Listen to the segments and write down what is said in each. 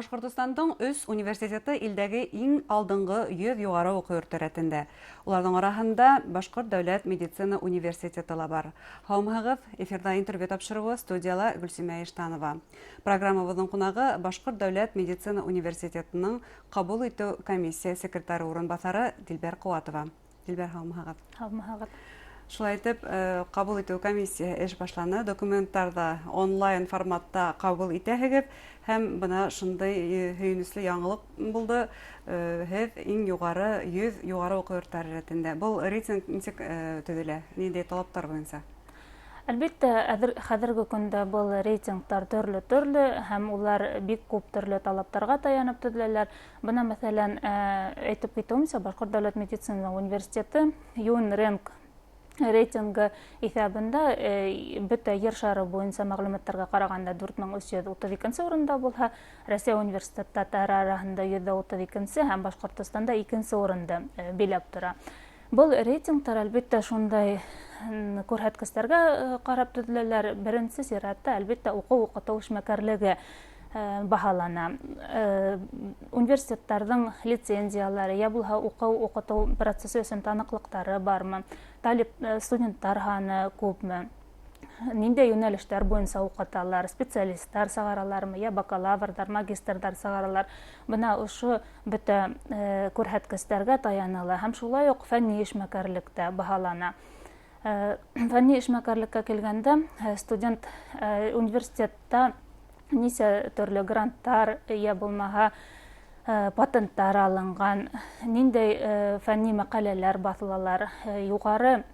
Башҡортостандың өс университеты илдәге иң алдынғы 100 юғары уҡыу йорто рәтендә. Уларҙың араһында Башҡорт дәүләт медицина университеты ла бар. Һаумыһығыҙ, эфирҙа интервью тапшырыуы, студияла Гөлсимә Иштанова. Программабыҙҙың ҡунағы Башҡорт дәүләт медицина университетының ҡабул итеү комиссия секретары урынбаҫары Дилбәр Ҡыуатова. Дилбәр, һаумыһығыҙ. Һаумыһығыҙ. Шулай итеп, ҡабул итеү комиссияһы эш башланы. Документтарҙы онлайн форматта ҡабул итәһегеҙ һәм бына шундай һөйөнөслө яңылыҡ булды. Һеҙ иң юғары 100 юғары уҡыу йорттары рәтендә. Был рейтинг нисек төҙөлә? Ниндәй талаптар буйынса? Әлбиттә, хәҙерге көндә был рейтингтар төрлө-төрлө һәм улар бик күп төрлө талаптарға таянып төҙөләләр. Бына, мәҫәлән, әйтеп китеүемсә, Башҡорт дәүләт медицина университеты ЮНРЭНК рейтингы иҫәбендә бөтә ер шары буйынса мәғлүмәттәргә ҡарағанда 4332 урында булһа, Рәсәй университеттары араһында 132 һәм Башҡортостанда 2-нсе урынды биләп тора. Был рейтингтар, әлбиттә, шундай күрһәткестәргә ҡарап төҙөләләр. Беренсе сиратта, әлбиттә, уҡыу-уҡытыу эшмәкәрлеге баһалана. Университеттарҙың лицензиялары, йә булһа уҡыу-уҡытыу процессы өсөн таныҡлыҡтары бармы, талип студенттар һаны күпме, ниндәй йүнәлештәр буйынса уҡыталар, специалисттар сығаралармы, йә бакалаврҙар, магистрҙар сығаралар. Бына ошо бөтә күрһәткестәргә таяныла һәм шулай уҡ фәнни эшмәкәрлек тә баһалана. Фәнни эшмәкәрлеккә килгәндә, студент университетта нисә төрлө гранттар, йә булмаһа патенттар алынған, ниндәй фәнни мәҡәләләр баҫылалар, юғары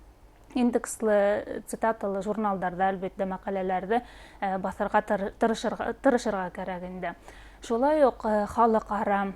индекслы цитаталы журналдарҙа, әлбиттә, мәҡәләләрҙе баҫырға тырышырға кәрәк инде. Шулай уҡ халыҡ-ара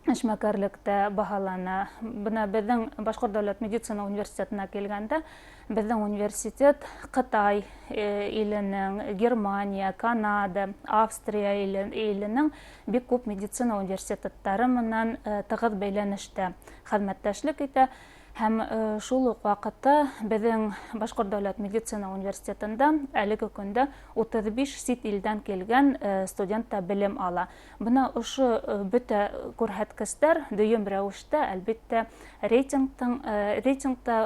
эшмәкәрлектә баһалана. Бына беҙҙең Башҡорт дәүләт медицина университетына килгәндә, беҙҙең университет Ҡытай иленең, Германия, Канада, Австрия иленең бик күп медицина университеттары менән тығыҙ бәйләнештә хеҙмәттәшлек итә. Һәм шул уҡ ваҡытта беҙҙең Башҡорт дәүләт медицина университетында әлеге көндә 35 сит илдән килгән студент та белем ала. Бына ошо бөтә күрһәткестәр дөйөм рәүештә, әлбиттә, рейтингта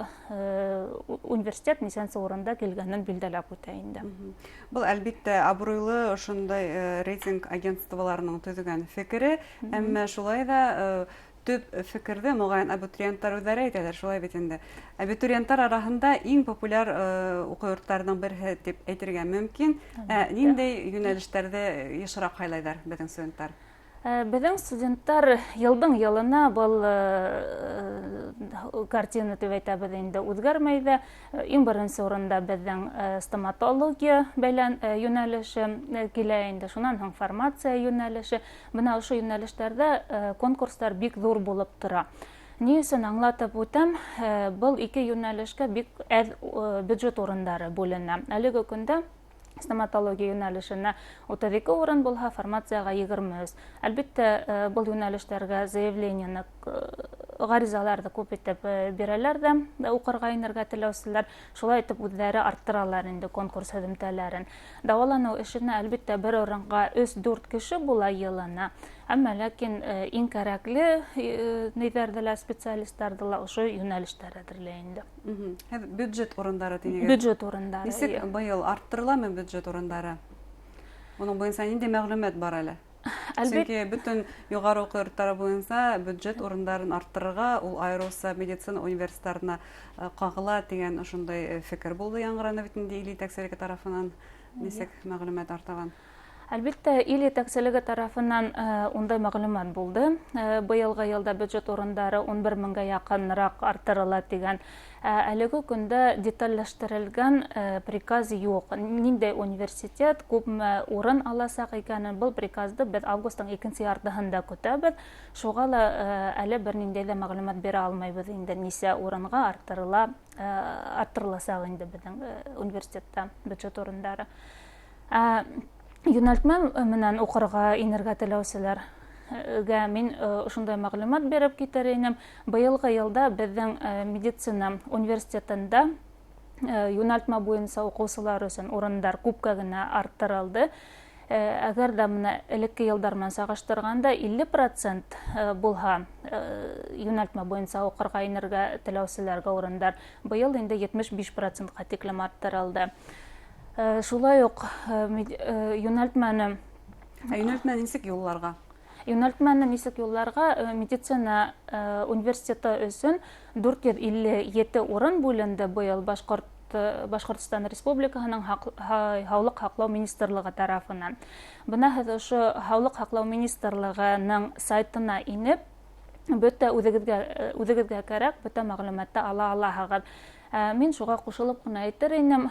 университет нисәнсе урында килгәнен билдәләп үтә инде. Был, әлбиттә, абруйлы ошондай рейтинг агентстволарының төҙөгән фекере, әммә шулай ҙа төп фекерҙе, моғайын, абитуриенттар үҙҙәре әйтәләр, шулай бит инде. Абитуриенттар араһында иң популяр уҡыу йорттарының береһе тип әйтергә мөмкин. Ниндәй йүнәлештәрҙе йышыраҡ һайлайҙар беҙҙең студенттар? Беҙҙең студенттар йылдың йылына был картина тип әйтәбеҙ инде үҙгәрмәй ҙә. Иң беренсе урында беҙҙең стоматология бәйлән йүнәлеше килә инде, шунан һуң фармация йүнәлеше. Бына ошо йүнәлештәрҙә конкурстар бик ҙур булып тора. Ни өсөн аңлатып үтәм, был ике йүнәлешкә бик әҙ бюджет урындары бүленә. Әлеге көндә стоматология йүнәлешенә 32 урын булһа, фармацияға 23. Әлбиттә, был йүнәлештәргә заявлениены, ғаризаларҙы күп итеп бирәләр ҙә, уҡырға инергә теләүселәр, шулай итеп үҙҙәре арттыралар инде конкурс һөҙөмтәләрен. Дауаланыу эшенә, әлбиттә, бер урынға 3-4 кеше була йылына, әммә ләкин иң кәрәкле ниҙәрҙе лә, специалисттарҙы ла ошо йүнәлештәр әҙерләй инде. Һеҙ бюджет урындары тинегеҙ. Бюджет урындары. Нисек быйыл арттырыламы бюджет урындары? Уның буйынса ниндәй мәғлүмәт бар әле? Сөнки бөтөн юғары уҡыу йорттары буйынса бюджет урындарын арттырырға, ул айырыуса медицина университеттарына ҡағыла тигән ошондай фекер булды яңғыраны бит инде ил етәкселеге тарафынан. Нисек мәғлүмәт артабан? Әлбиттә, ил етәкселеге тарафынан ундай мәғлүмәт булды. Быйылғы йылда бюджет урындары 11 меңгә яҡыныраҡ арттырыла тигән. Әлеге көндә детальләштерелгән приказ юҡ. Ниндәй университет күпме урын аласаҡ икәнен был приказды беҙ августтың икенсе яртыһында көтәбеҙ. Шуға ла әле бер ниндәй ҙә мәғлүмәт бирә алмайбыҙ инде, нисә урынға арттырыласаҡ инде беҙҙең университетта бюджет урындары. Йүнәлтмә менән уҡырға инергә теләүселәргә мин ошондай мәғлүмәт биреп китер инем. Быйылғы йылда беҙҙең медицина университетында йүнәлтмә буйынса уҡыусылар өсөн урындар күпкә генә арттырылды. Әгәр ҙә бына элекке йылдар менән сағыштырғанда 50% булһа йүнәлтмә буйынса уҡырға инергә теләүселәргә урындар, быйыл инде 75%-ҡа тиклем арттырылды. Шулай уҡ йүнәлтмәне... Ә йүнәлтмәне нисек юлларға? Йүнәлтмәне нисек юлларға? Медицина университеты өсөн 457 урын бүленде быйыл Башҡортостан Республикаһының Һаулыҡ һаҡлау министрлығы тарафынан. Бына һеҙ ошо Һаулыҡ һаҡлау министрлығының сайтына инеп, бөтә үҙегеҙгә кәрәк бөтә мәғлүмәтте ала алаһығыҙ. Мин шуға ҡушылып ҡына әйтер инем,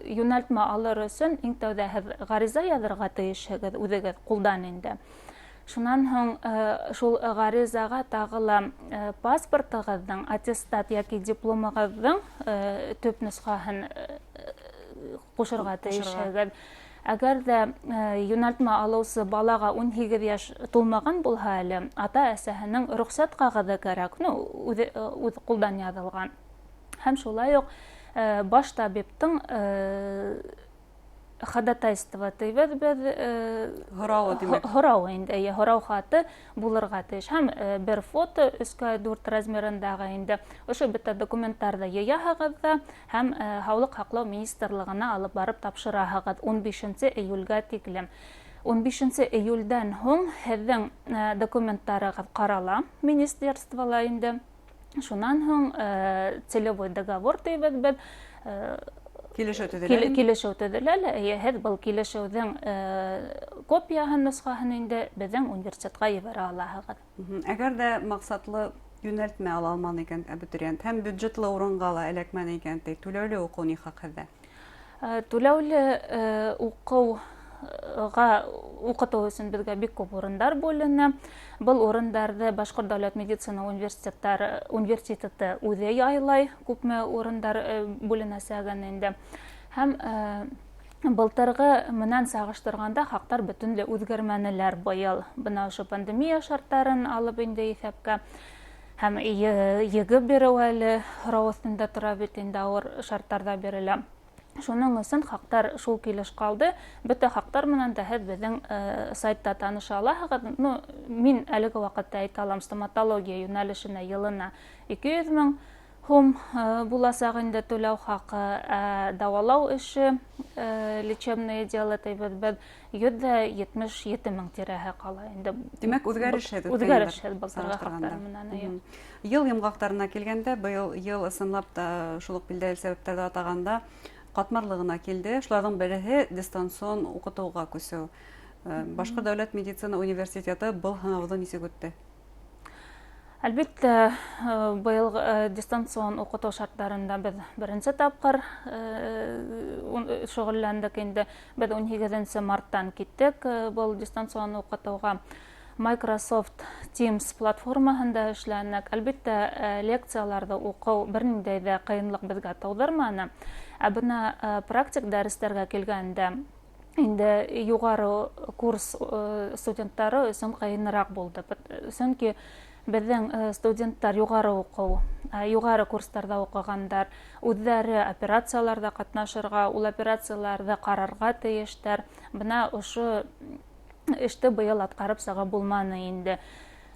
йүнәлтмә алыр өсөн иң тәүҙә һеҙ ғариза яҙырға тейешһегеҙ үҙегеҙ ҡулдан инде. Шунан һуң шул ғаризаға тағы ла паспортығыҙҙың, аттестат йәки дипломығыҙҙың төп нөсхәһен ҡушырға тейешһегеҙ. Әгәр ҙә йүнәлтмә алыусы балаға 18 йәш тулмаған булһа әле, ата-әсәһенең рөхсәт ҡағыҙы кәрәк, ну, үҙ ҡулдан яҙылған. Һәм шулай уҡ баш табиптың ходатайство тибеҙ беҙ, һорауы тимәк. Һорауы инде, эйе, һорау хаты булырға тейеш. Һәм бер фото 3-4 размерындағы инде. Ошо бөтә документтарҙы йыяһығыҙ ҙа һәм Һаулыҡ һаҡлау министрлығына алып барып тапшыраһығыҙ 15 июлгә тиклем. 15 июлдән һуң һеҙҙең документтарығыҙ ҡарала министерствола инде. Шунан һуң целевой договор тибеҙ беҙ, Килешеү төҙөлә. Килешеү төҙөлә лә, эйе, һеҙ был килешеүҙең копияһын, нөсхәһен инде беҙҙең университетҡа ебәрә алаһығыҙ. Әгәр ҙә маҡсатлы йүнәлтмә ала алманы икән абитуриент һәм бюджетлы урынға ла эләкмәне икән, тик түләүле уҡыу ни хаҡ һеҙҙә? Түләүле уҡыуға уҡытыу өсөн беҙгә бик күп урындар бүленә. Был урындарҙы Башҡорт дәүләт медицина университеты үҙе яйлай, күпме урындар бүленәсәген инде. Һәм былтырғы менән сағыштырғанда хаҡтар бөтөнләй үҙгәрмәнеләр быйыл. Бына ошо пандемия шарттарын алып инде иҫәпкә. Һәм ЕГЭ биреү әле һорау өҫтөндә тора бит инде, ауыр шарттарҙа бирелә. Шуның өсөн хаҡтар шул килеш ҡалды. Бөтә хаҡтар менән дә һеҙ беҙҙең сайтта таныша алаһығыҙ. Ну, мин әлеге ваҡытта әйтә алам, стоматология йүнәлешенә йылына 200 мең һум буласаҡ инде түләү хаҡы. Дауалау эше, лечебное дело тибеҙ беҙ, 177 мең тирәһе ҡала инде. Тимәк, үҙгәрешһеҙ үткән Үҙгәрешһеҙ былтырғы хаҡтар менән, эйе. Йыл йомғаҡтарына килгәндә, быйыл йыл ысынлап та шул уҡ билдәле сәбәптәрҙе атағанда ҡатмарлығына килде. Шуларҙың береһе дистанцион уҡытыуға күсеү. Башҡорт дәүләт медицина университеты был һынауҙы нисек үтте? Әлбиттә, быйыл дистанцион уҡытыу шарттарында беҙ беренсе тапҡыр шөғөлләндек инде. Беҙ 18 марттан киттек был дистанцион уҡытыуға. Microsoft Teams платформаһында эшләнек. Әлбиттә, лекцияларҙы уҡыу бер ниндәй ҙә ҡыйынлыҡ беҙгә тыуҙырманы. Ә бына практик дәрестәргә килгәндә инде юғары курс студенттары өсөн ҡыйыныраҡ булды. Сөнки беҙҙең студенттар юғары курстарҙа уҡығандар үҙҙәре операцияларҙа ҡатнашырға, ул операцияларҙы ҡарарға тейештәр. Бына ошо эште быйыл атҡарып сыға булманы инде.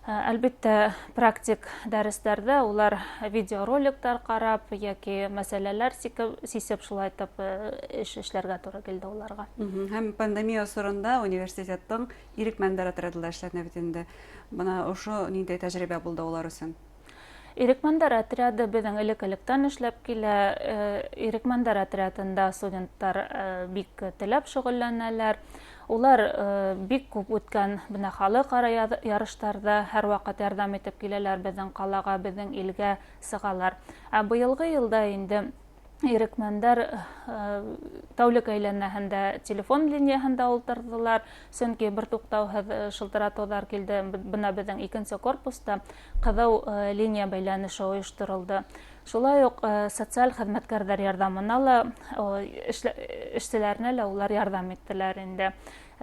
Әлбиттә, практик дәрестәрҙә улар видеороликтар ҡарап йәки мәсьәләләр сисеп шулайтып эш эшләргә тура килде уларға. Һәм пандемия осоронда университеттың ирекмәндәр отряды ла эшләне бит инде. Бына ошо ниндәй тәжрибә булды улар өсөн? Ирекмәндәр отряды беҙҙең элек-электән эшләп килә. Ирекмәндәр отрядында студенттар бик теләп шөғөлләнәләр. Улар бик күп үткән бына халыҡ-ара ярыштарҙа һәр ваҡыт ярҙам итеп киләләр, беҙҙең ҡалаға, беҙҙең илгә сығалар. Ә быйылғы йылда инде ирекмәндәр тәүлек әйләнәһендә телефон линияһында ултырҙылар, сөнки бер туҡтауһыҙ шылтыратыуҙар килде. Бына беҙҙең икенсе корпуста ҡыҙыу линия бәйләнеше ойошторолдо. Шулай уҡ социаль хеҙмәткәрҙәр ярҙамына ла, эшселәренә лә улар ярҙам иттеләр инде.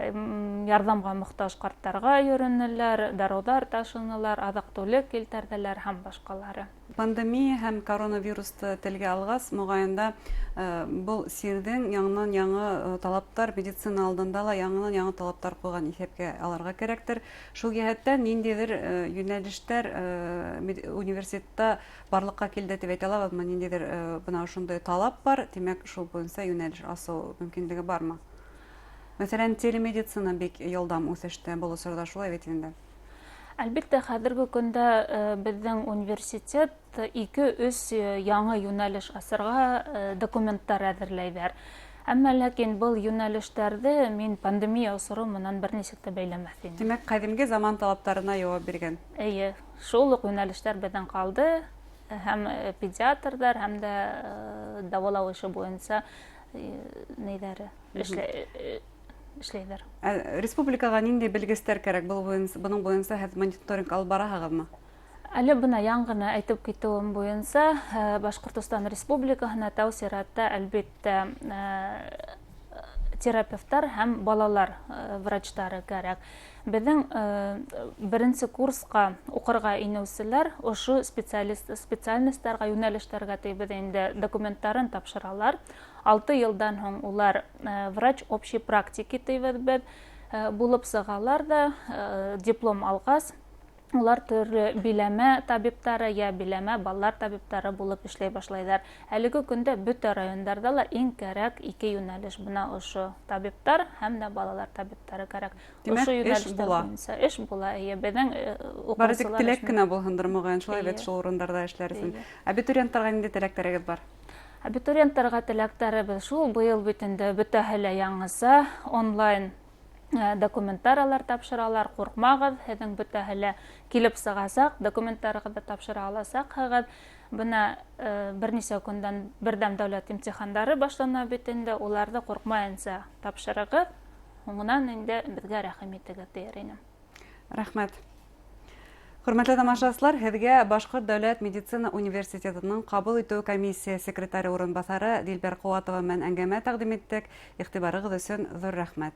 Ярҙамға мохтаж ҡарттарға йөрөнөләр, дарыуҙар ташынылар, аҙыҡ-түлек килтерҙеләр һәм башҡалары. Пандемия һәм коронавирусты телгә алғас, моғайында, был сирҙең яңынан-яңы талаптар, медицина алдында ла яңынан-яңы талаптар ҡуйған иҫәпкә алырға кәрәктер. Шул йәһәттән ниндәйҙер йүнәлештәр университетта барлыҡҡа килде тип әйтә алабыҙмы? Ниндәйҙер бына ошондай талап бар, тимәк, шул буйынса йүнәлеш асыу мөмкинлеге бармы? Мәҫәлән, телемедицина бик йылдам үҫеште был осорҙа, шулай бит инде? Әлбиттә, хәҙерге көндә беҙҙең университет 2-3 яңы йүнәлеш асырға документтар әҙерләйҙәр. Әммә ләкин был йүнәлештәрҙе мин пандемия осоро менән бер нисек тә бәйләмәҫ инем. Тимәк, ҡәҙимге заман талаптарына яуап биргән. Эйе, шул уҡ йүнәлештәр беҙҙең ҡалды. Һәм педиатрҙар, һәм дә дауалау эше буйынса нейҙәре эшләйҙәр. Республикаға ниндәй белгестәр кәрәк? Бының буйынса һеҙ мониторинг алып бараһығыҙмы? Әле бына яңы ғына әйтеп китеүем буйынса, Башҡортостан Республикаһына тәү сиратта, әлбиттә, терапевтар һәм балалар врачтары кәрәк. Беҙҙең беренсе курсҡа уҡырға инеүселәр ошо специальностарға, йүнәлештәргә тейбеҙ инде документтарын тапшыралар. 6 йылдан һуң улар врач общей практики тейбеҙ беҙ, булып сығалар да, диплом алғас, улар төрлө биләмә табиптары йә биләмә балалар табиптары булып эшләй башлайҙар. Әлеге көндә бөтә райондарҙа ла иң кәрәк 2 йүнәлеш, бына ошо табиптар һәм дә балалар табиптары кәрәк. Тимәк, Ошо эш йүнәлештәр була. буйынса эш була, эйе, беҙҙең Бары тик уҡыусылар теләк эш кенә булһындыр, моғайын, шулай бит, Эйе. шул урындарҙа эшләр өсөн. Эйе. Абитуриенттарға ниндәй теләктәрегеҙ бар? Абитуриенттарға теләктәребеҙ шул, быйыл бит инде бөтәһе лә яңыса онлайн документтар алар тапшыралар, ҡурҡмағыҙ, һеҙҙең бөтәһе лә килеп сығасаҡ, документтарығыҙҙы тапшыра аласаҡһығыҙ. Бына бер нисә көндән берҙәм дәүләт имтихандары башлана бит инде, уларҙы ҡурҡмайынса тапшырығыҙ, һуңынан инде беҙгә рәхим итегеҙ тиер инем. Рәхмәт. Хөрмәтле тамашасылар, һеҙгә Башҡорт дәүләт медицина университетының ҡабул итеү комиссия секретары урынбаҫары Дилбәр Ҡыуатова менән әңгәмә тәҡдим иттек. Иғтибарығыҙ өсөн ҙур рәхмәт.